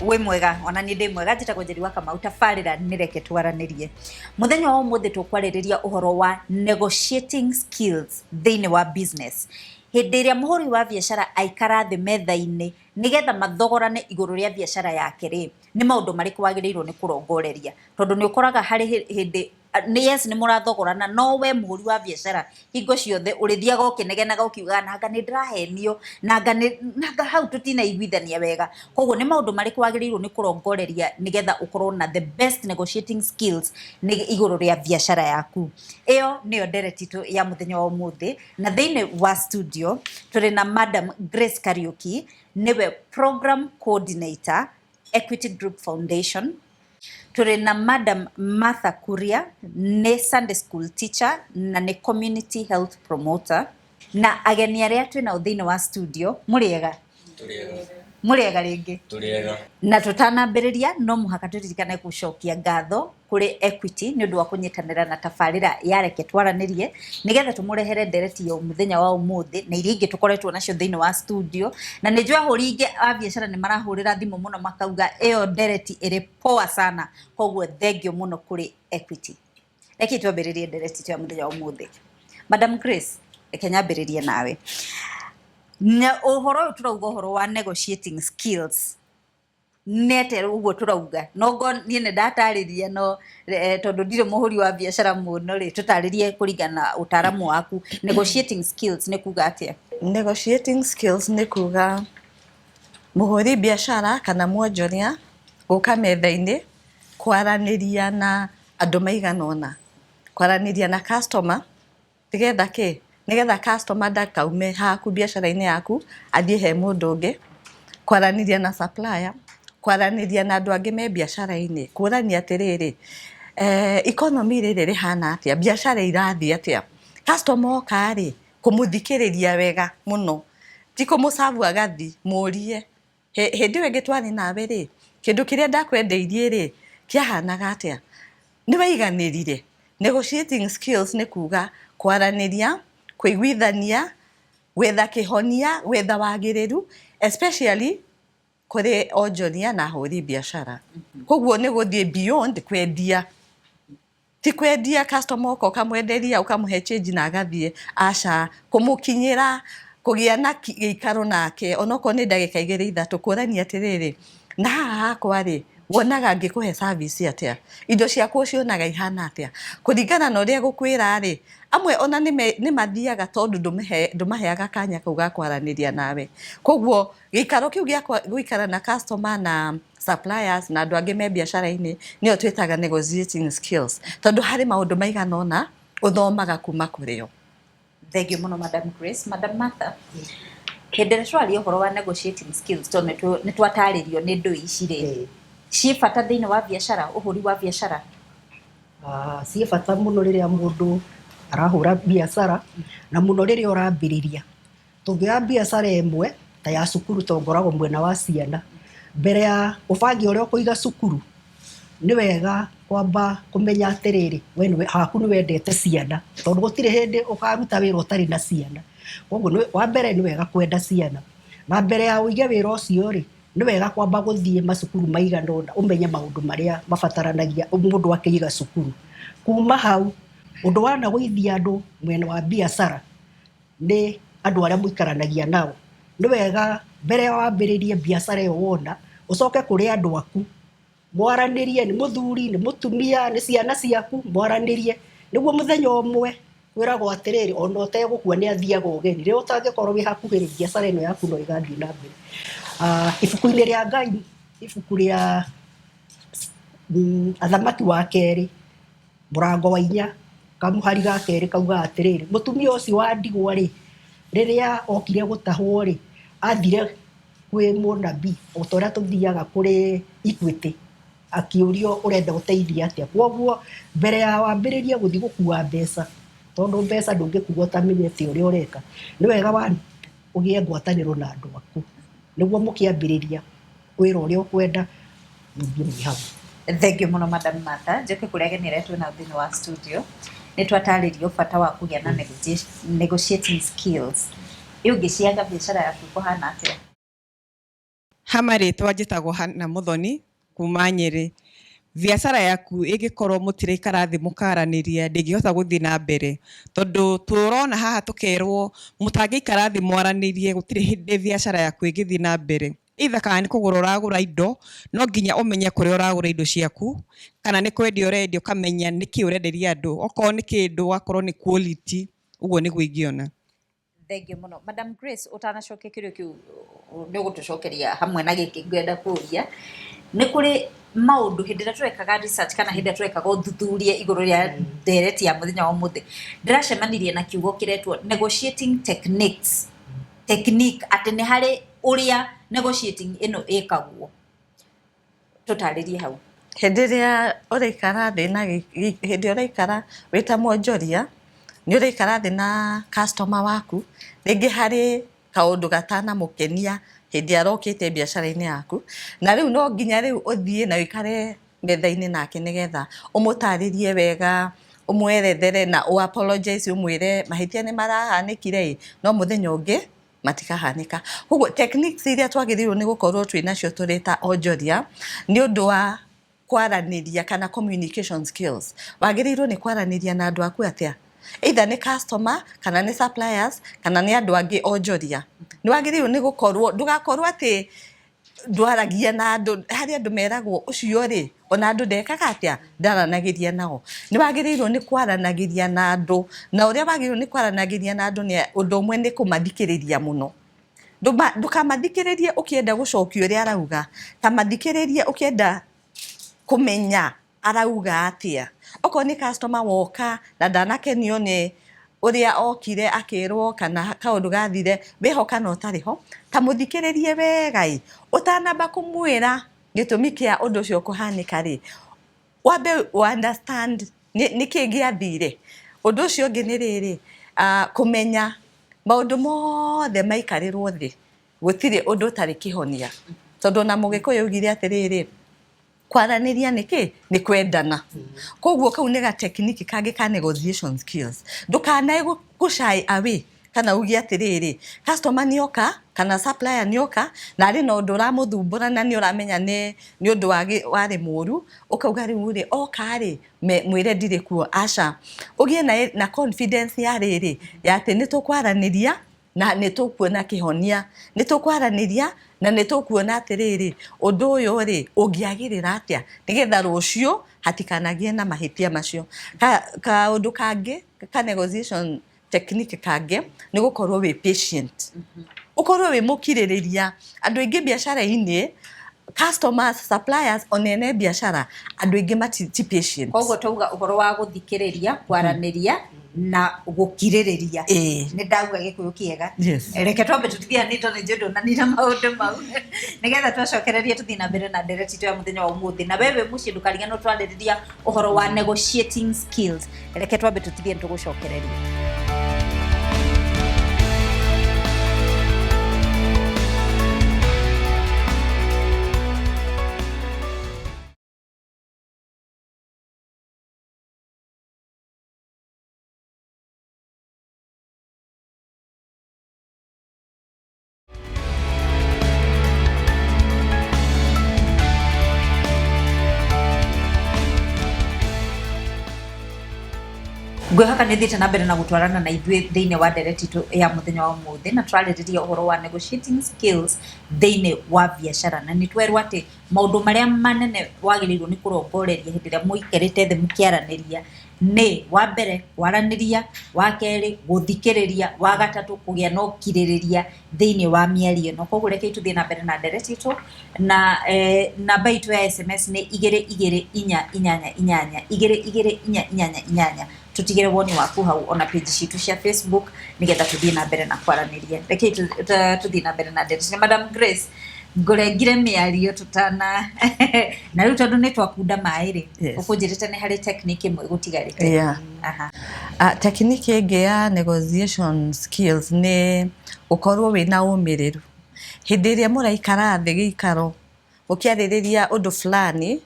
Wĩ mwega? Ona niĩ ndĩ mwega. Njĩtagwo Njeri wa Kamau. Tabarĩra nĩ Reke Twaranĩrie. Mũthenya wa ũmũthĩ tũkwarĩrĩria ũhoro wa negotiating skills thĩinĩ wa business. Hĩndĩ ĩrĩa mũhũri wa biacara aikara thĩ metha-inĩ nĩgetha mathogorane igũrũ rĩa biacara yake rĩ, nĩ maũndũ marĩkũ wagĩrĩirwo nĩ kũrongoreria? Tondũ nĩ ũkoraga harĩ hĩndĩ nĩ yes nĩ mũrathogorana, no we mũhũri wa biacara hingo ciothe ũrĩthiaga ũkĩnegenaga ũkiugaga nanga nĩ ndĩrahenio, nanga nĩ nanga hau tũtinaiguithania wega. Koguo nĩ maũndũ marĩkũ wagĩrĩirwo nĩ kũrongoreria nĩgetha ũkorwo na the best negotiating skills nĩ igũrũ rĩa biacara yaku? Ĩyo nĩyo ndereti itũ ya mũthenya wa ũmũthĩ. Na thĩinĩ wa studio tũrĩ na Madam Grace Kariuki, nĩwe program coordinator, Equity Group Foundation. Tũrĩ na Madam Martha Kuria, nĩ Sunday school teacher na nĩ community health promoter. Na ageni arĩa twĩ nao thĩinĩ wa studio, mũrĩega? Mũrĩega rĩngĩ? Tũrĩega. Na tũtanambĩrĩria, no mũhaka tũririkane gũcokia ngatho kũrĩ Equity nĩ ũndũ wa kũnyitanĩra na tabarĩra ya Reke Twaranĩrie, nĩgetha tũmũrehere ndereti ya mũthenya wa ũmũthĩ na iria ingĩ tũkoretwo nacio thĩinĩ wa studio. Na nĩ njũĩ ahũri aingĩ a biacara nĩ marahũrĩra thimũ mũno makauga ĩyo ndereti ĩrĩ poa sana. Koguo thengio mũno kũrĩ Equity. Reke twambĩrĩrie ndereti ya mũthenya wa ũmũthĩ. Madam Grace, reke nyambĩrĩrie nawe. Na ũhoro ũyũ tũrauga ũhoro wa negotiating skills nĩ atĩa ũguo tũrauga? Nongo niĩ nĩ ndatarĩria, no tondũ ndirĩ mũhũri wa biacara mũno rĩ, tũtarĩrie kũringana na ũtaramu waku, negotiating skills nĩ kuga atĩa? Negotiating skills nĩ kuga mũhũri biacara kana mwonjoria gũka metha-inĩ kwaranĩria na andũ maigana ũna, kwaranĩria na customer nĩgetha kĩ? Nĩgetha customer ndakaume haku biacara-inĩ yaku athiĩ he mũndũ ũngĩ, kwaranĩria na supplier, kwaranĩria na andũ angĩ me biacara-inĩ, kũrania atĩrĩrĩ, economy rĩrĩ rĩhana atĩa, biacara irathiĩ atĩa, customer oka rĩ, kũmũthikĩrĩria wega mũno, ti kũmũ-serve agathiĩ, mũrie hĩndĩ ĩyo ĩngĩ twarĩ nawe rĩ, kĩndũ kĩrĩa ndakwendeirie rĩ, kĩahanaga atĩa, nĩ waiganĩrire? Negotiating skills nĩ kuga kwaranĩria, kũiguithania, gwetha kĩhonia, gwetha wagĩrĩru, especially kũrĩ onjoria na ahũri biacara. Koguo nĩ gũthiĩ beyond kwendia, ti kwendia customer oka ũkamwenderia, ũkamũhe change na agathiĩ, aca, kũmũkinyĩra, kũgĩa na gĩikaro nake onokorwo nĩ ndagĩka 2 3, kũrania atĩrĩrĩ, na haha hakwa rĩ, wonaga ngĩkũhe service atĩa, indo ciakwa ũcionaga ihana atĩa, kũringana na ũrĩa egũkwĩra rĩ, amwe ona nĩ mathiaga tondũ ndũmaheaga kanya kau ga kwaranĩria nawe. Koguo gĩikaro kĩu gĩa gũikara na customer na suppliers na andũ angĩ me biacara-inĩ nĩyo twĩtaga negotiating skills, tondũ harĩ maũndũ maigana ũna ũthomaga kuma kũrĩ o. Thank you mũno, Madam Grace. Madam Martha, hĩndĩ ĩrĩa tũraria ũhoro wa negotiating skills, tondũ nĩ twatarĩrio nĩ ndũ ici rĩ, ciĩ bata thĩinĩ wa biacara, ũhũri wa biacara? Ah, ciĩ bata mũno rĩrĩa mũndũ arahũra biacara, na mũno rĩrĩa ũrambĩrĩria. Tũngĩoya biacara ĩmwe ta ya cukuru, tondũ ngoragwo mwena wa ciana, mbere ya ũbange ũrĩa ũkũiga cukuru, nĩ wega kwamba kũmenya atĩrĩrĩ, we nĩwe haku nĩ wendete ciana, tondũ gũtirĩ hĩndĩ ũkaruta wĩra ũtarĩ na ciana. Koguo wa mbere nĩ wega kwenda ciana, na mbere ya ũige wĩra ũcio rĩ, nĩ wega kwamba gũthiĩ macukuru maigana ũna ũmenye maũndũ marĩa mabataranagia mũndũ akĩiga cukuru. Kuma hau, ũndũ wanagũithia andũ mwena wa biacara nĩ andũ arĩa mũikaranagia nao. Nĩ wega mbere ya wambĩrĩrie biacara ĩyo wona, ũcoke kũrĩ andũ aku, mwaranĩrie, nĩ mũthuri, nĩ mũtumia, nĩ ciana ciaku, mwaranĩrie, nĩguo mũthenya ũmwe kwĩragwo atĩrĩrĩ, ona ũtegũkua nĩ athiaga ũgeni. Rĩrĩa ũtangĩkorwo wĩ hakuhĩ rĩ, biacara ĩno yaku no ĩgathiĩ na mbere. Ibuku-inĩ rĩa Ngai, ibuku rĩa Athamaki wa Kerĩ, mũrango wa 4, kamũhari ga kerĩ kaugaga atĩrĩrĩ, mũtumia ũcio wa ndigwa rĩ, rĩrĩa okire gũtahwo rĩ, athire kwĩ mũnabii o ta ũrĩa tũthiaga kũrĩ Equity, akĩũrio ũrenda ũteithio atĩa. Koguo mbere ya wambĩrĩrie gũthiĩ gũkua mbeca, tondũ mbeca ndũngĩkua ũtamenyete ũrĩa ũreka, nĩ wega ũgĩe ngwatanĩro na andũ aku, nĩguo mũkĩambĩrĩria wĩra ũrĩa ũkwenda mũthiĩ mwĩ hamwe. Thank you mũno, Madam Martha. Njoke kũrĩ ageni arĩa twĩnao thĩinĩ wa studio. Nĩ twatarĩrio bata wa kũgĩa na negotiating skills. Ĩ ũngĩciaga biacara yaku ĩkũhana atĩa? Ha marĩtwa njĩtagwo Hannah Muthoni kuma Nyĩrĩ. Biacara yaku ĩngĩkorwo mũtiraikara thĩ mũkaranĩria ndĩngĩhota gũthiĩ na mbere, tondũ tũrona haha tũkerwo mũtangĩikara thĩ mwaranĩrie gũtirĩ hĩndĩ biacara yaku ĩngĩthiĩ na mbere. Either kana nĩ kũgũra ũragũra indo, no nginya ũmenye kũrĩa ũragũra indo ciaku, kana nĩ kwendia ũrendia ũkamenya nĩkĩ ũrenderia andũ, okorwo nĩ kĩndũ ũgakorwo nĩ quality, ũguo nĩguo ingĩona. Thengiũ mũno. Madam Grace, ũtanacokia kĩũria kĩu nĩ ũgũtũcokeria hamwe na gĩkĩ ngwenda kũria, nĩ kũrĩ maũndũ hĩndĩ ĩrĩa tũrekaga research kana hĩndĩ ĩrĩa tũrekaga ũthuthuria igũrũ rĩa ndereti ya mũthenya wa ũmũthĩ, ndĩracemanirie na kiugo kĩretwo negotiating techniques, technique atĩ nĩ harĩ ũrĩa negotiating ĩno ĩkagwo. Tũtarĩrie hau. Hĩndĩ ĩrĩa ũraikara thĩ na hĩndĩ ĩrĩa ũraikara wĩ ta mwonjoria, nĩ ũraikara thĩ na customer waku, rĩngĩ harĩ kaũndũ gatanamũkenia hĩndĩ ĩrĩa arokĩte biacara-inĩ yaku, na rĩu no nginya rĩu ũthiĩ na ũikare metha-inĩ nake nĩgetha ũmũtarĩrie wega, ũmwerethere na ũ apologize ũmwĩre mahĩtia nĩ marahanĩkire ĩ, no mũthenya ũngĩ matikahanĩka. Koguo techniques iria twagĩrĩirwo nĩ gũkorwo twĩ nacio tũrĩ ta onjoria, nĩ ũndũ wa kwaranĩria kana communication skills. Wagĩrĩirwo nĩ kwaranĩria na andũ aku atĩa? Either nĩ customer, kana nĩ suppliers, kana nĩ andũ angĩ onjoria. Nĩ wagĩrĩirwo nĩ gũkorwo, ndũgakorwo atĩ ndwaragia na andũ, harĩ andũ meragwo ũcio rĩ, ona andũ ndekaga atĩa, ndaranagĩria nao. Nĩ wagĩrĩirwo nĩ kwaranagĩria na andũ, na ũrĩa wagĩrĩirwo nĩ kwaranagĩria na andũ nĩ ũndũ ũmwe nĩ kũmathikĩrĩria mũno. Ndũkamathikĩrĩrie ũkĩenda gũcokia ũrĩa arauga, ta mathikĩrĩrie ũkĩenda kũmenya arauga atĩa. Okorwo nĩ customer woka na ndanakenio nĩ ũrĩa okire akĩrwo kana kaũndũ gathire, wĩho kana ũtarĩ ho, ta mũthikĩrĩrie wega ĩ, ũtanamba kũmwĩra gĩtũmi kĩa ũndũ ũcio kũhanĩka rĩ, wambe ũ understand nĩkĩ gĩathire. Ũndũ ũcio ũngĩ nĩ rĩrĩ, kũmenya maũndũ mothe maikarĩrwo thĩ, gũtirĩ ũndũ ũtarĩ kĩhonia. Tondũ ona Mũgĩkũyũ augire atĩrĩrĩ, kwaranĩria nĩ kĩ? Nĩ kwendana. Koguo kau nĩ ga technique kangĩ ka negotiation skills. Ndũkanae gũ shy away kana uge atĩrĩrĩ, customer nĩ oka kana supplier nĩ oka na arĩ na ũndũ ũramũthumbũra na nĩ ũramenya nĩ ũndũ warĩ mũru, ũkauga rĩu rĩ, oka rĩ, mwĩre ndirĩ kuo. Aca. Ũgĩe na confidence ya rĩrĩ, ya atĩ nĩ tũkwaranĩria na nĩ tũkuona kĩhonia, nĩ tũkwaranĩria na nĩ tũkuona atĩrĩrĩ, ũndũ ũyũ rĩ, ũngĩagĩrĩra atĩa nĩgetha rũciũ hatikanagĩe na mahĩtia macio. Kaũndũ kangĩ ka negotiation technique kangĩ nĩ gũkorwo wĩ patient. Ũkorwo wĩ mũkirĩrĩria. Andũ aingĩ biacara-inĩ, customers, suppliers, ona ene biacara, andũ aingĩ ti patient. Koguo twauga ũhoro wa gũthikĩrĩria, kwaranĩria na gũkirĩrĩria. Nĩ ndauga Gĩkũyũ kĩega. Reke twambe tũtithie hanini tondũ nĩ njũĩ ndũnanina maũndũ mau. Nĩgetha twacokererie tũthiĩ na mbere na ndereti itũ ya mũthenya wa ũmũthĩ. Na we wĩ mũciĩ ndũkariganĩrwo twarĩrĩria ũhoro wa negotiating skills. Reke twambe tũtithie nĩtũgũcokereria. Ngwĩhoka nĩ ũthiĩte na mbere na gũtwarana na ithuĩ thĩinĩ wa ndereti itũ ya mũthenya wa ũmũthĩ, na tũrarĩrĩria ũhoro wa negotiating skills thĩinĩ wa biacara, na nĩ twerwo atĩ maũndũ marĩa manene wagĩrĩirwo nĩ kũrongoreria hĩndĩ ĩrĩa mũikarĩte thĩ mũkĩaranĩria nĩ wa mbere kwaranĩria, wa kerĩ gũthikĩrĩria, wa gatatũ kũgĩa na ũkirĩrĩria thĩinĩ wa mĩario ĩno. Koguo rekei tũthiĩ na mbere na ndereti itũ, na namba itũ ya SMS nĩ igĩrĩ igĩrĩ inya inyanya inyanya, igĩrĩ igĩrĩ inya inyanya inyanya. Tũtigĩre woni waku hau ona page citũ cia Facebook nĩgetha tũthiĩ na mbere na kwaranĩria. Rekei tũthiĩ na mbere na ndereti. Madam Grace, ngũrengire mĩario tũtana na rĩu tondũ nĩ twakunda maĩ rĩ, ũkũnjĩrĩte nĩ harĩ technique ĩmwe ĩgũtigarĩte. Technique ĩngĩ ya negotiation skills nĩ ũkorwo wĩna ũmĩrĩru. Hĩndĩ ĩrĩa mũraikara thĩ gĩikaro mũkĩarĩrĩria ũndũ fulani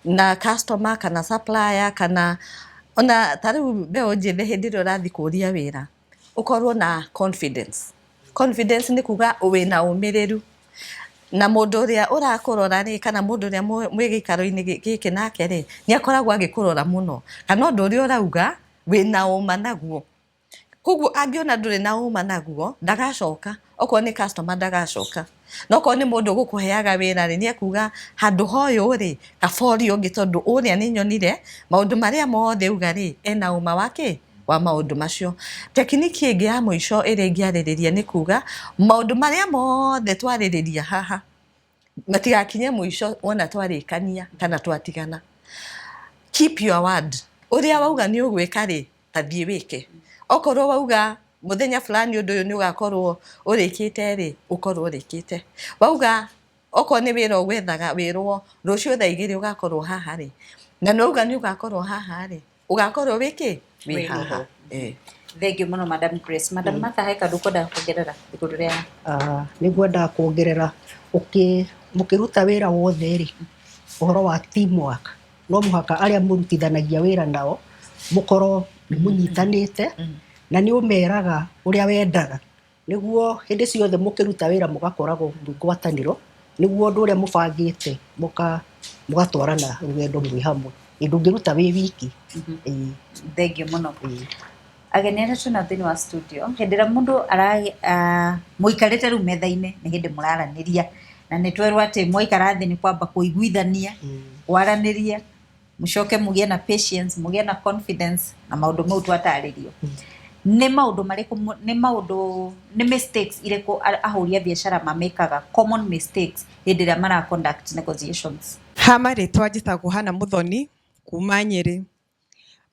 na customer kana supplier kana ona ta rĩu mbeũ njĩthĩ hĩndĩ ĩrĩa ũrathiĩ kũria wĩra, ũkorwo na confidence. Confidence nĩ kuga wĩna ũmĩrĩru. Na mũndũ ũrĩa ũrakũrora rĩ, kana mũndũ ũrĩa mwĩ gĩikaro-inĩ gĩkĩ nake rĩ, nĩ akoragwo agĩkũrora mũno, kana ũndũ ũrĩa ũrauga wĩna ũma naguo. Koguo angĩona ndũrĩ na ũma naguo, ndagacoka. Okorwo nĩ customer ndagacoka. Na okorwo nĩ mũndũ ũgũkũheaga wĩra rĩ, nĩ ekuga handũ ha ũyũ rĩ, kaba ũrĩa ũngĩ tondũ ũrĩa nĩ nyonire maũndũ marĩa mothe auga rĩ, ena ũma wa kĩ? Wa maũndũ macio. Tekniki ĩngĩ ya mũico ĩrĩa ingĩarĩrĩria nĩ kuga, maũndũ marĩa mothe twarĩrĩria haha, matigakinye mũico wona twarĩkania kana twatigana. Keep your word. Ũrĩa wauga nĩ ũgwĩka rĩ, ta thiĩ wĩke. Okorwo wauga mũthenya fulani ũndũ ũyũ nĩ ũgakorwo ũrĩkĩte rĩ, ũkorwo ũrĩkĩte. Wauga okorwo nĩ wĩra ũgwethaga wĩrwo rũciũ thaa igĩrĩ ũgakorwo haha rĩ, na nĩ wauga nĩ ũgakorwo haha rĩ, ũgakorwo wĩ kĩ? Wĩ haha. Thank you mũno Madam Grace. Madam Martha, he kaũndũ ũkwendaga kuongerera igũrũ rĩa? Nĩ ngwendaga kuongerera mũkĩruta wĩra wothe rĩ, ũhoro wa teamwork, no mũhaka arĩa mũrutithanagia wĩra nao mũkorwo nĩ mũnyitanĩte na nĩ ũmeraga ũrĩa wendaga, nĩguo hĩndĩ ciothe mũkĩruta wĩra mũgakoragwo mwĩ ngwatanĩro, nĩguo ũndũ ũrĩa mũbangĩte mũgatwarana rũgendo mwĩ hamwe. Ndũngĩruta wĩ wiki. Thank you mũno. Ageni arĩa twĩnao thĩinĩ wa studio, hĩndĩ ĩrĩa mũndũ mũikarĩte rĩu metha-inĩ nĩ hĩndĩ mũraranĩria, na nĩ twerwo atĩ mwaikara thĩ nĩ kwamba kũiguithania, kwaranĩria, mũcoke mũgĩe na patience, mũgĩe na confidence na maũndũ mau twatarĩrio. Nĩ maũndũ marĩkũ, nĩ maũndũ, nĩ mistakes irĩkũ ahũri a biacara mamĩkaga, common mistakes hĩndĩ ĩrĩa mara conduct negotiations? Ha marĩtwa njĩtagwo Hannah Muthoni kuma Nyĩrĩ.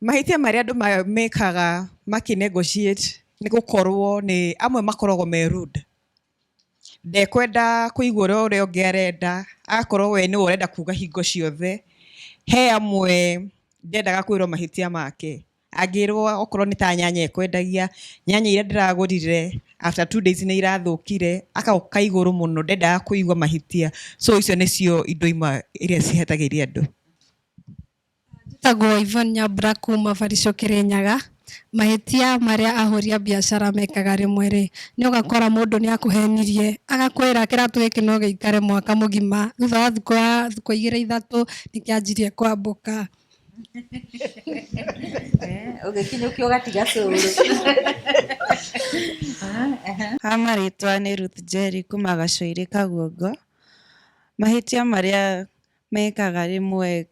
Mahĩtia marĩa andũ mekaga makĩ negotiate nĩ gũkorwo nĩ amwe makoragwo me rude. Ndekwenda kũigua ũrĩa ũrĩa ũngĩ arenda, agakorwo we nĩwe ũrenda kuga hingo ciothe. He amwe ndendaga kwĩrwo mahĩtia make. Angĩrwo okorwo nĩ ta nyanya ekwendagia, nyanya iria ndĩragũrire after 2 days nĩ irathũkire, agoka igũrũ mũno, ndendaga kũigua mahĩtia. So icio nĩcio indo imwe iria cihetagĩria andũ. Njĩtagwo Yvonne Nyambura kuma Barico Kĩrĩnyaga. Mahĩtia marĩa ahũri a biacara mekaga rĩmwe rĩ, nĩ ũgakora mũndũ nĩ akũhenirie, agakwĩra kĩratũ gĩkĩ no gĩikare mwaka mũgima, thutha wa thikũ igĩrĩ ithatũ nĩ kĩanjirie kwambũka. Ũgĩkinyũkia ũgatiga cũrũ. Ha marĩtwa nĩ Ruth Njeri kuma Gacoirĩ Kaguongo. Mahĩtia marĩa mekaga rĩmwe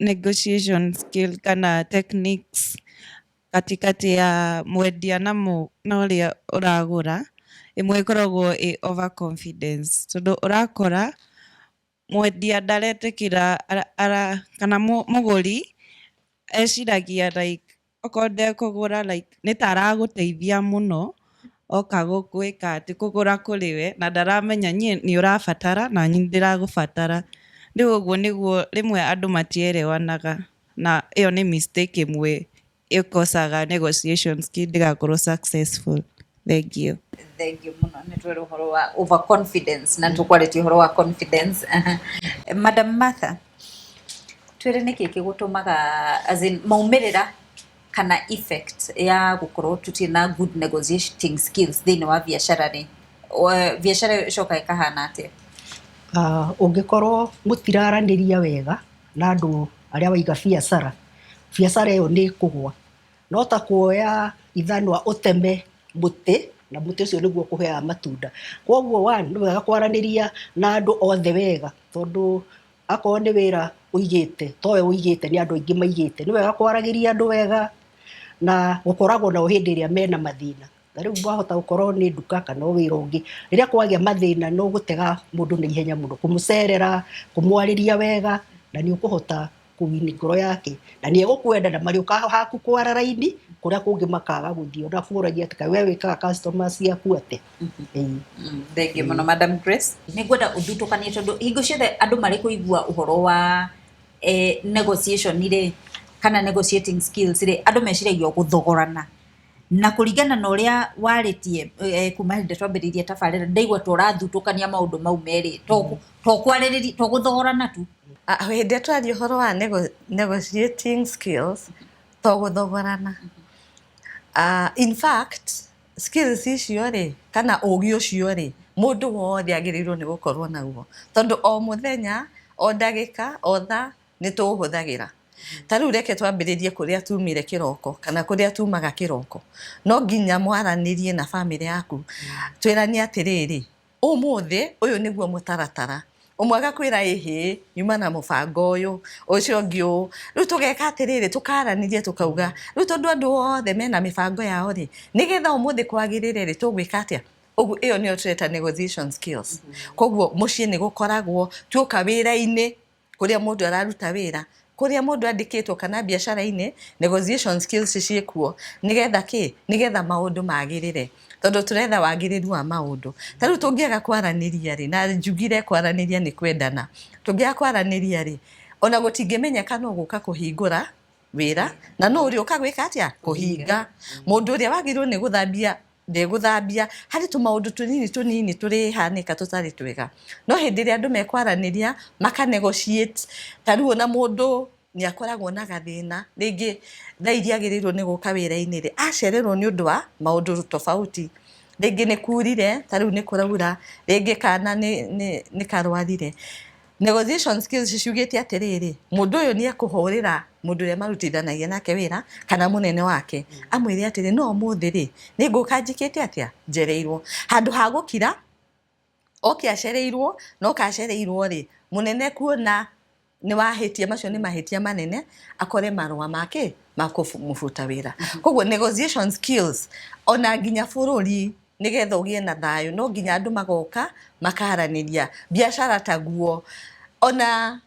negotiation skill kana techniques katikati ya mwendia na ũrĩa ũragũra, ĩmwe ĩkoragwo ĩ overconfidence, tondũ ũrakora mwendia ndaretĩkĩra kana mũgũri eciragia like okorwo ndekũgũra like nĩ ta aragũteithia mũno oka gwĩka atĩ kũgũra kũrĩ we na ndaramenya niĩ nĩ ũrabatara na niĩ ndĩragũbatara. Rĩu ũguo nĩguo rĩmwe andũ matierewanaga na ĩyo nĩ mistake ĩmwe ĩkosaga negotiation skill ndĩgakorwo successful. Thank you. Thank you mũno. Nĩ twerwo ũhoro wa overconfidence na tũkwarĩtie ũhoro wa confidence. Madam Martha, twĩre nĩkĩ gĩgũtũmaga, as in maumĩrĩra kana effect ya gũkorwo tũtirĩ na good negotiating skills thĩinĩ wa biacara rĩ, biacara ĩyo ĩcokaga ĩkahana atĩa? Ũngĩkorwo mũtiraranĩria wega na andũ arĩa waiga biacara, biacara ĩyo nĩ ĩkũgwa. No ta kuoya ithanwa ũteme mũtĩ, na mũtĩ ũcio nĩguo ũkũheaga matunda. Koguo one, nĩ wega kwaranĩria na andũ othe wega, tondũ akorwo nĩ wĩra ũigĩte, towe ũigĩte, nĩ andũ aingĩ maigĩte. Nĩ wega kwaragĩria andũ wega na gũkoragwo nao hĩndĩ ĩrĩa mena mathĩna. Ta rĩu wahota gũkorwo nĩ nduka kana o wĩra ũngĩ, rĩrĩa kwagĩa mathĩna no gũtega mũndũ na ihenya mũno, kũmũcerera, kũmwarĩria wega, na nĩ ũkũhota kũwini ngoro yake, na nĩ egũkwenda na marĩũka haku kwara raini kũrĩa kũngĩ makaga gũthiĩ. Ona kũragia atĩ kaĩ we wĩkaga customer ciaku atĩa? Thank you mũno Madam Grace. Nĩ ngwenda ũthutũkanie tondũ hingo ciothe andũ marĩ kũigua ũhoro wa negotiation rĩ, kana negotiating skills rĩ, andũ meciragia gũthogorana. Na kũringana na ũrĩa warĩtie kuma hĩndĩ twambĩrĩirie tabarĩra, ndaigua ta ũrathutũkania maũndũ mau merĩ, to kwarĩrĩria, to gũthogorana tu. Hĩndĩ ĩrĩa tũraria ũhoro wa negotiating skills, to gũthogorana. In fact, skills icio rĩ, kana ũgĩ ũcio rĩ, Mũndũ wothe agĩrĩirwo nĩ gũkorwo naguo, tondũ o mũthenya, o ndagĩka, o thaa nĩ tũũhũthagĩra. Ta rĩu reke twambĩrĩrie kũrĩa tumire kĩroko kana kũrĩa tumaga kĩroko. No nginya mwaranĩrie na bamĩrĩ yaku, twĩranie atĩrĩrĩ, ũmũthĩ ũyũ nĩguo mũtaratara. Ũmwe agakwĩra ĩhĩ, nyuma na mũbango ũyũ, ũcio ũngĩ ũũ. Rĩu tũgeka atĩrĩrĩ, tũkaranĩria tũkauga, rĩu tondũ andũ othe mena mĩbango yao rĩ, nĩgetha ũmũthĩ kwagĩrĩre rĩ, tũgwĩka atĩa? Ũguo ĩyo nĩyo tũreta negotiation skills. Koguo mũciĩ nĩ gũkoragwo, tuoka wĩra-inĩ, kũrĩa mũndũ araruta wĩra, kũrĩa mũndũ andĩkĩtwo kana biacara-inĩ, negotiation skills ciĩkuo, nĩgetha kĩ? Nĩgetha maũndũ magĩrĩre. Tondũ tũretha wagĩrĩru wa maũndũ. Ta rĩu tũngĩaga kwaranĩria rĩ, na njugire kwaranĩria nĩ kwendana. Tũngĩaga kwaranĩria rĩ, ona gũtingĩmenyeka nũ ũgũka kũhingũra wĩra, na nũ ũrĩũka gwĩka atĩa? Kũhinga. Mũndũ ũrĩa wagĩrĩirwo nĩ gũthambia ndegũthambia. Harĩ tũmaũndũ tũnini tũnini tũrĩhanĩka tũtarĩ twega. No hĩndĩ ĩrĩa andũ mekwaranĩria, maka negotiate, ta rĩu ona mũndũ nĩ akoragwo na gathĩna, rĩngĩ thaa iria agĩrĩirwo nĩ gũka wĩra-inĩ rĩ, acererwo nĩ ũndũ wa maũndũ tofauti. Rĩngĩ nĩ kurire, ta rĩu nĩ kũraura, rĩngĩ kana nĩ karwarire. Negotiation skills ciugĩte atĩrĩrĩ, mũndũ ũyũ nĩ ekũhũrĩra mũndũ ũrĩa marutithanagia nake wĩra kana mũnene wake, amwĩre atĩrĩ, no ũmũthĩ rĩ, nĩ ngũka njĩkĩte atĩa? Njereirwo. Handũ ha gũkira, oke acereirwo, na oka acereirwo rĩ, mũnene kuona nĩ wahĩtia, macio nĩ mahĩtia manene, akore marũa make ma kũmũbuta wĩra. Koguo negotiation skills, ona nginya bũrũri nĩgetha ũgĩe na thayũ, no nginya andũ magoka makaranĩria. Biacara taguo, ona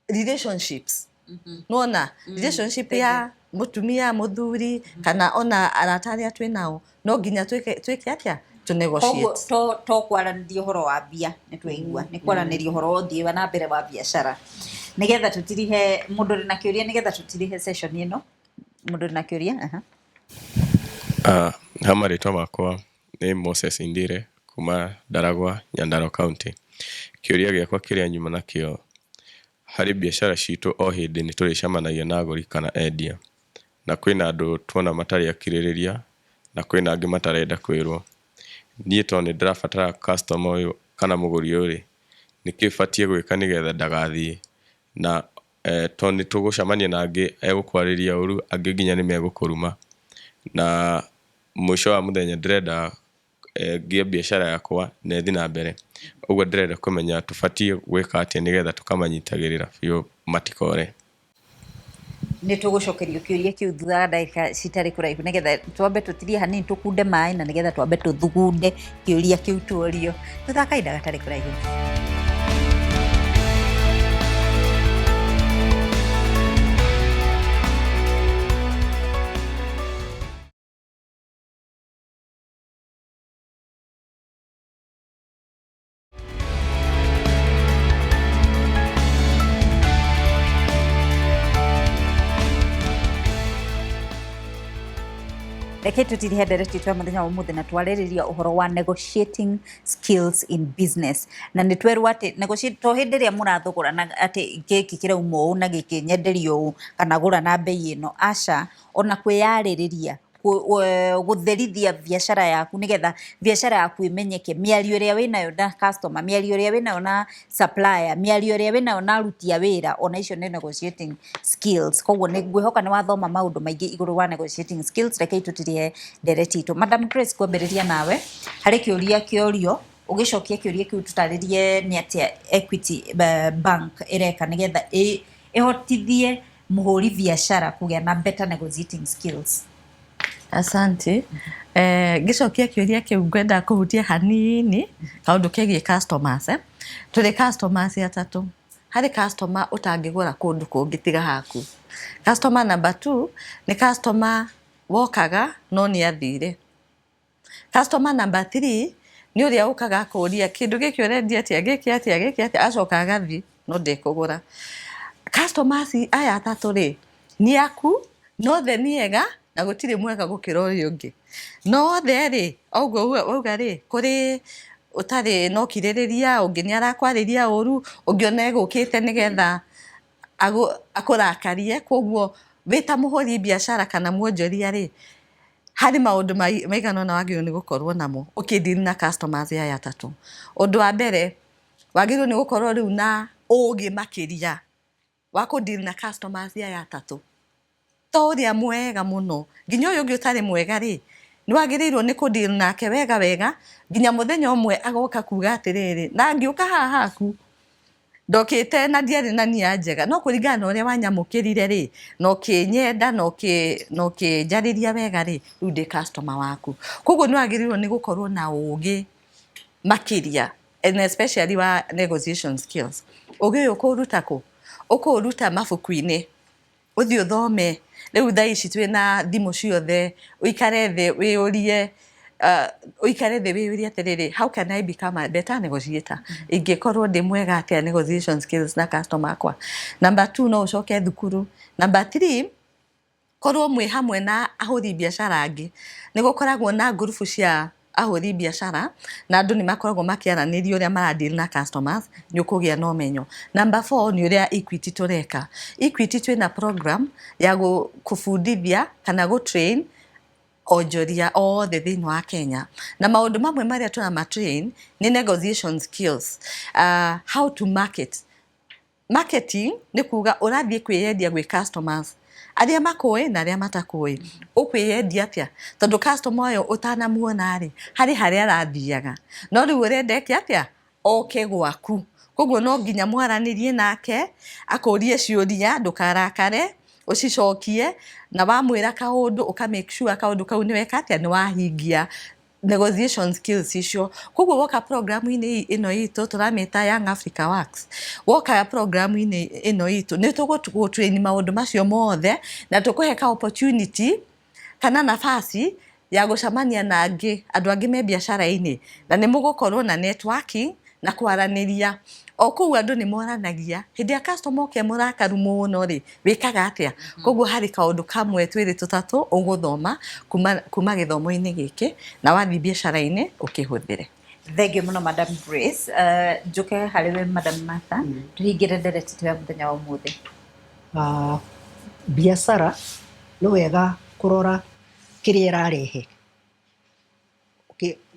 relationships. Nĩwona relationship ya mũtumia, mũthuri, kana ona arata arĩa twĩ nao, no nginya twĩke atĩa? To negotiate. Koguo to kwaranĩria ũhoro wa mbia, nĩ twaigua, nĩ kwaranĩria ũhoro wa ũthii wa na mbere wa biacara. Nĩgetha tũtirihe mũndũ ũrĩ na kĩũria, nĩgetha tũtirihe session ĩno. Mũndũ ũrĩ na kĩũria? Aha. Ha marĩtwa makwa nĩ Moses Indire kuma Ndaragwa, Nyandarua County. Kĩũria gĩakwa kĩrĩa nyuma nakĩo, harĩ biacara citũ o hĩndĩ nĩ tũrĩcemanagia na agũri kana endia, na kwĩna andũ tuona matarĩ akirĩrĩria na kwĩna angĩ matarenda kwĩrwo. Niĩ tondũ nĩ ndĩrabatara customer ũyũ kana mũgũri ũyũ rĩ, nĩkĩ batiĩ gwĩka nĩgetha ndagathiĩ? Na tondũ nĩ tũgũcemania na angĩ egũkwarĩria ũru, angĩ nginya nĩ megũkũruma. Na mũico wa mũthenya ndĩrenda ngĩe biacara yakwa na ĩthiĩ na mbere. Ũguo ndĩrenda kũmenya tũbatiĩ gwĩka atĩa nĩgetha tũkamanyitagĩrĩra biũ matikore. Nĩ tũgũcokerio kĩũria kĩu thutha wa ndagĩka citarĩ kũraihu, nĩgetha twambe tũtirie hanini tũkunde maĩ, na nĩgetha twambe tũthugunde kĩũria kĩu tuorio thutha wa kahinda gatarĩ kũraihu. Reke tutirihe ndereti itũ ya mũthenya wa ũmũthĩ na twarĩrĩria ũhoro wa negotiating skills in business. Na nĩ twerwo atĩ negotiate to hĩndĩ ĩrĩa mũrathogorana atĩ gĩkĩ kĩrauma ũũ na gĩkĩ nyenderio ũũ kana gũra na mbei ĩno, aca, ona kwĩyarĩrĩria, gũtherithia biacara yaku nĩgetha biacara yaku ĩmenyeke, mĩario ĩrĩa wĩnayo na customer, mĩario ĩrĩa wĩnayo na supplier, mĩario ĩrĩa wĩnayo na aruti a wĩra, ona icio nĩ negotiating skills. Koguo nĩ ngwĩhoka nĩ wathoma maũndũ maingĩ igũrũ wa negotiating skills. Rekei tũtirihe ndereti itũ. Madam Grace, kwambĩrĩria nawe harĩ kĩũria kĩorio, ũgĩcokia kĩũria kĩu tũtarĩrie nĩ atĩa Equity Bank ĩreka nĩgetha ĩhotithie mũhũri biacara kũgĩa na better negotiating skills. Asante. Ngĩcokia kĩũria kĩu ngwenda kũhutia hanini kaũndũ kegiĩ customers. Tũrĩ customers atatũ. Harĩ customer ũtangĩgũra kũndũ kũngĩ tiga haku. Customer number 2 nĩ customer wokaga no nĩ athire. Customer number 3 nĩ ũrĩa ũkaga akũria kĩndũ gĩkĩ ũrendia atĩa, gĩkĩ atĩa, gĩkĩ atĩa, acoka agathiĩ no ndekũgũra. Customers aya atatũ rĩ, nĩ aku, no othe nĩ ega na gũtirĩ mwega gũkĩra ũrĩa ũngĩ. No othe rĩ, ũguo wauga rĩ, kũrĩ ũtarĩ na ũkirĩrĩria, ũngĩ nĩ arakwarĩria ũru, ũngĩ ona egũkĩte nĩgetha akũrakarie. Koguo wĩ ta mũhũri biacara kana mwonjoria rĩ, Harĩ maũndũ maigana ũna wagĩrĩirwo nĩ gũkorwo namo ũkĩ deal na customers aya atatũ. Ũndũ wa mbere, wagĩrĩirwo nĩ gũkorwo rĩu na ũgĩ makĩria wa kũ deal na customers aya atatũ. To ũrĩa mwega mũno, nginya ũyũ ũngĩ ũtarĩ mwega rĩ, nĩ wagĩrĩirwo nĩ kũ deal nake wega wega, nginya mũthenya ũmwe agoka kuga atĩrĩrĩ, na ngĩũka haha haku, ndokĩte na ndiarĩ na nia njega, no kũringana na ũrĩa wanyamũkĩrire rĩ, na ũkĩnyenda na ũkĩnjarĩria wega rĩ, rĩu ndĩ customer waku. Koguo nĩ wagĩrĩirwo nĩ gũkorwo na ũgĩ makĩria, and especially wa negotiation skills. Ũgĩ ũyũ ũkũũruta kũ? Ũkũũruta mabuku-inĩ, ũthiĩ ũthome. Rĩu thaa ici twĩna thimũ ciothe, ũikare thĩ wĩyũrie, ũikare thĩ wĩyũrie atĩrĩrĩ, how can I become a better negotiator? Ingĩkorwo ndĩ mwega atĩa negotiation skills na customer akwa? Number two, no ũcoke thukuru. Number three, korwo mwĩ hamwe na ahũri biacara angĩ. Nĩ gũkoragwo na ngurubu cia ahũri biacara, na andũ nĩ makoragwo makĩaranĩria ũrĩa mara deal na customers, nĩ ũkũgĩa na ũmenyo. Number four, nĩ ũrĩa Equity tũreka. Equity twĩna program ya kũbundithia kana gũ train onjoria othe thĩinĩ wa Kenya. Na maũndũ mamwe marĩa tũrama train nĩ negotiation skills, how to market. Marketing nĩ kuga ũrathiĩ kwĩyendia gwĩ customers arĩa makũĩ na arĩa matakũĩ. Ũkwĩyendia atĩa? Tondũ customer ũyũ ũtanamuona rĩ, harĩ harĩa arathiaga, no rĩu ũrenda eke atĩa? Oke gwaku. Koguo no nginya mwaranĩrie nake, akũrie ciũria, ndũkarakare, ũcicokie, na wamwĩra kaũndũ ũka make sure kaũndũ kau nĩ weka atĩa, nĩ wahingia. Negotiation skills icio. Koguo woka program-inĩ ĩno itũ tũramĩta Young Africa Works, woka program-inĩ ĩno itũ nĩ tũgũ train maũndũ macio mothe, na tũkũhe ka opportunity kana nafasi ya gũcemania na angĩ, andũ angĩ me biacara-inĩ, na nĩ mũgũkorwo na networking na kwaranĩria. O kũu andũ nĩ moranagia, hĩndĩ ĩrĩa customer oka e mũrakaru mũno rĩ, wĩkaga atĩa? Koguo harĩ kaũndũ kamwe, twĩrĩ, tũtatũ ũgũthoma kuma gĩthomo-inĩ gĩkĩ, na wathiĩ biacara-inĩ ũkĩhũthĩre. Thank you mũno, Madam Grace. Njuke harĩ we, Madam Martha, tũhingĩre ndereti itũ ya mũthenya wa ũmũthĩ. Biacara nĩ wega kũrora kĩrĩa ĩrarehe.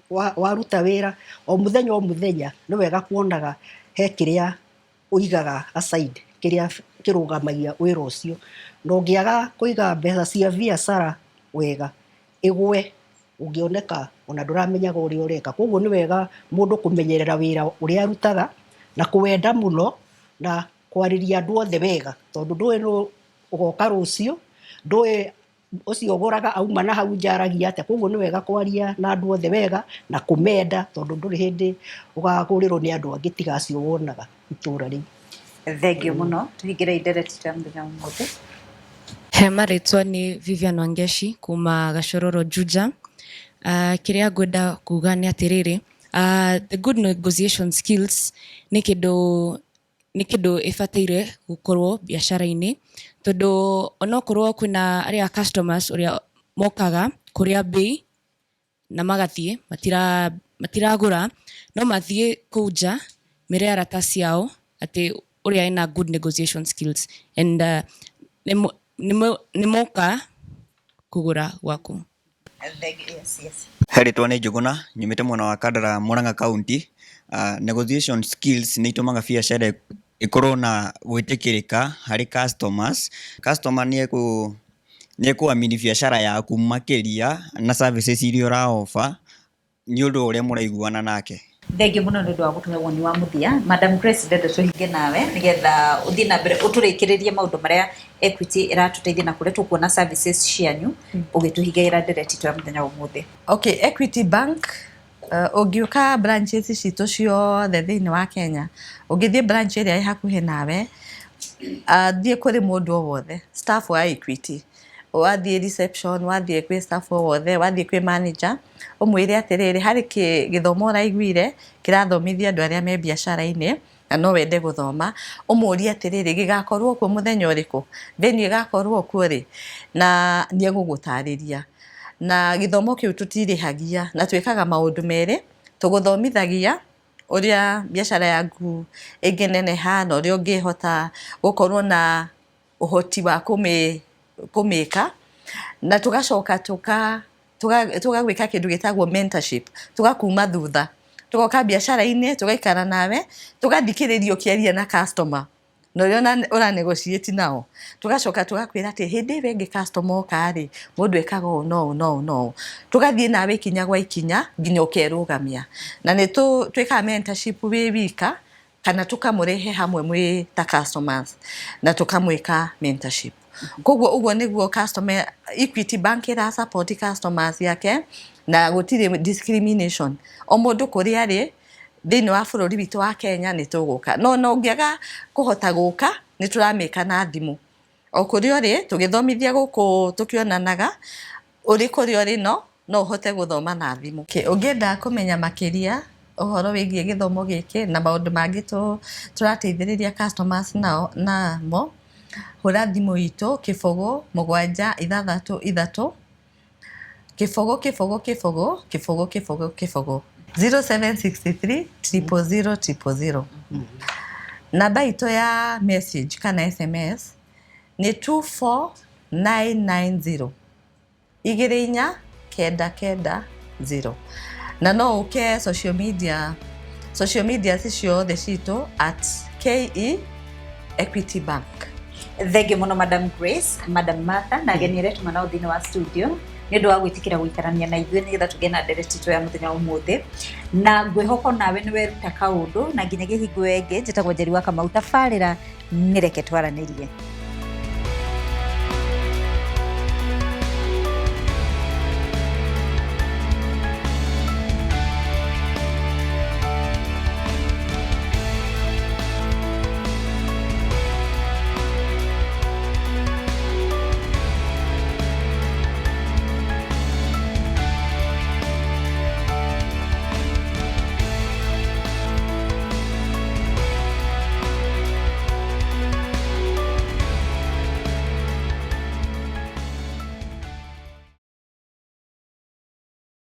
Waruta wĩra o mũthenya o mũthenya, nĩ wega kuonaga he kĩrĩa ũigaga aside, kĩrĩa kĩrũgamagia wĩra ũcio. Na ũngĩaga kũiga mbeca cia biacara wega, ĩgwe, ũngĩoneka ona ndũramenyaga ũrĩa ũreka. Koguo nĩ wega mũndũ kũmenyerera wĩra ũrĩa arutaga na kũwenda mũno na kwarĩria andũ othe wega, tondũ ndũĩ nũ ũgoka rũciũ, ndũĩ ũcio ũgũraga auma na hau nja aragia atĩa. Koguo nĩ wega kwaria na andũ othe wega na kũmenda, tondũ ndũrĩ hĩndĩ ũkagũrĩrwo nĩ andũ angĩ tiga acio wonaga itũra rĩu. Thank you mũno. Tũhingĩre ndereti itũ ya mũthenya wa ũmũthĩ. He marĩtwa nĩ Vivian Wangeshi kuma Gachororo, Juja. Kĩrĩa ngwenda kuga nĩ atĩrĩrĩ, the good negotiation skills nĩ kĩndũ ĩbataire gũkorwo biacara-inĩ, tondũ onokorwo kwĩna arĩa customers ũrĩa mokaga kũrĩa bei na magathiĩ matiragũra, no mathiĩ kũu nja mere arata ciao atĩ ũrĩa ena good negotiation skills and nĩ moka kũgũra gwaku. Thank you. Yes. He rĩtwa nĩ Njũgũna, nyumĩte mwena wa Kandara, Murang'a County. Negotiation skills nĩ itũmaga biacara ĩkorwo na gwĩtĩkĩrĩka harĩ customers. Customer nĩ ekũamini biacara yaku makĩria na services iria ũra offer nĩ ũndũ wa ũrĩa mũraiguana nake. Thank you mũno nĩ ũndũ wa gũtũhe woni wa mũthia. Madam Grace, ndenda tũhinge nawe nĩgetha ũthiĩ na mbere ũtũrĩkĩrĩrie maũndũ marĩa Equity ĩratũteithia na kũrĩa tũkuona services cianyu, ũgĩtũhingĩra ndereti itũ ya mũthenya wa ũmũthĩ. Okay, Equity Bank, ũngĩũka branches citũ ciothe thĩinĩ wa Kenya, ũngĩthiĩ branch ĩrĩa ĩ hakuhĩ nawe, thiĩ kũrĩ mũndũ o wothe staff wa Equity, wathiĩ reception, wathiĩ kwĩ staff o wothe, wathiĩ kwĩ manager, ũmwĩre atĩrĩrĩ, harĩ gĩthomo ũraiguire kĩrathomithia andũ arĩa me biacara-inĩ na no wende gũthoma, ũmũrie atĩrĩrĩ, gĩgakorwo kuo mũthenya ũrĩkũ, venue ĩgakorwo kuo rĩ, na nĩ egũgũtarĩria. Na gĩthomo kĩu tũtirĩhagia, na twĩkaga maũndũ merĩ: tũgũthomithagia ũrĩa biacara yaku ĩngĩneneha na ũrĩa ũngĩhota gũkorwo na ũhoti wa kũmĩka, na tũgacoka tũka Tũgagwĩka kĩndũ gĩtagwo mentorship, tũgakuma thutha, tũgoka biacara-inĩ, tũgaikara nawe, tũgathikĩrĩria ũkĩaria na customer na ũrĩa ũra negotiate nao, tũgacoka tũgakwĩra atĩ hĩndĩ ĩyo ĩngĩ customer oka rĩ, mũndũ ekaga ũũ na ũũ na ũũ na ũũ, tũgathiĩ nawe ikinya gwa ikinya nginya ũkerũgamia. Na nĩ twĩkaga mentorship wĩ wika kana tũkamũrehe hamwe mwĩ ta customers na tũkamwĩka mentorship. Koguo ũguo nĩguo customer Equity Bank ĩra support customers yake, na gũtirĩ discrimination. O mũndũ kũrĩa arĩ thĩinĩ wa bũrũri witũ wa Kenya nĩ tũgũka, no na ũngĩaga kũhota gũka, nĩ tũramĩka na thimũ o kũrĩa ũrĩ, tũgĩthomithia gũkũ tũkĩonanaga, ũrĩ kũrĩa ũrĩ no ũhote gũthoma na thimũ. Ũngĩenda kũmenya makĩria ũhoro wĩgiĩ gĩthomo gĩkĩ na maũndũ mangĩ tũrateithĩrĩria customers nao namo, hũra thimũ itũ 0763 0 0 0 0 0 0, 0763 000 000. Namba itũ ya message kana SMS nĩ 24990, 24990. Na no ũke social media ciothe citũ @KEEquityBank. Thengiũ mũno, Madam Grace, Madam Martha na ageni arĩa tuma nao thĩinĩ wa studio, nĩ ũndũ wa gwĩtĩkĩra gũikarania na ithuĩ nĩgetha tũgĩe na ndereti itũ ya mũthenya wa ũmũthĩ, na ngwĩhoka nawe nĩ weruta kaũndũ. Na nginyagia hingo ĩyo ĩngĩ, njĩtagwo Njeri wa Kamau, tabarĩra nĩ Reke Twaranĩrie.